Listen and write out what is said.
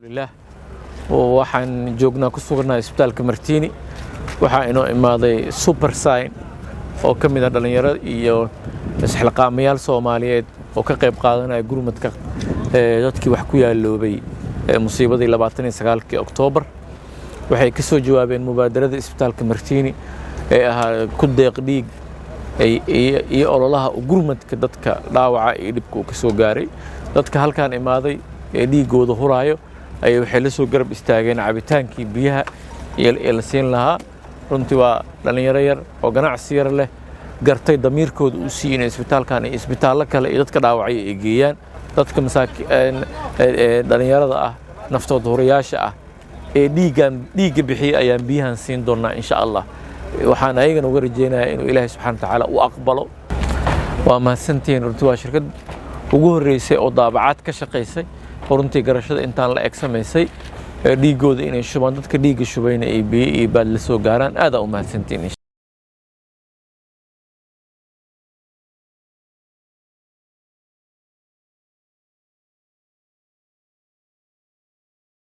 Alhamdulillah, waxaan joognaa, ku sugannahay isbitaalka Martini. Waxaa inoo imaaday Super Sign oo ka mid ah dhallinyaro iyo isxilqaamayaal Soomaaliyeed oo ka qayb qaadanaya gurmadka dadkii wax ku yaaloobay musiibadii 29-kii Oktoobar. Waxay ka soo jawaabeen mubaadarada isbitaalka Martini ee ahaa ku deeq dhiig iyo ololaha gurmadka dadka dhaawaca iyo dhibka uu ka soo gaaray. Dadka halkaan imaaday ee dhiiggooda huraayo ayay waxay la soo garab istaageen cabitaankii biyaha iyo la siin lahaa. Runtii waa dhallinyaro yar oo ganacsi yar leh, gartay, damiirkooda u siiyey inay isbitaalkan iyo isbitaallo kale iyo dadka dhaawacay ay geeyaan. Dadka dhallinyarada ah, naftood hurayaasha ah ee dhiiggan dhiigga bixiyey ayaan biyahan siin doonaa, insha Allah. Waxaan ayagana uga rajeynayaa inuu Ilaahay subxana wa tacaala u aqbalo. Waa mahadsantihiin. Runtii waa shirkad ugu horreysay oo daabacaad ka shaqaysay oo runtii garashada intaan la eg samaysay dhiiggooda inay shubaan. Dadka dhiigga shubayna ay biyo iyo baad la soo gaaraan. Aadaa u mahadsantihiin.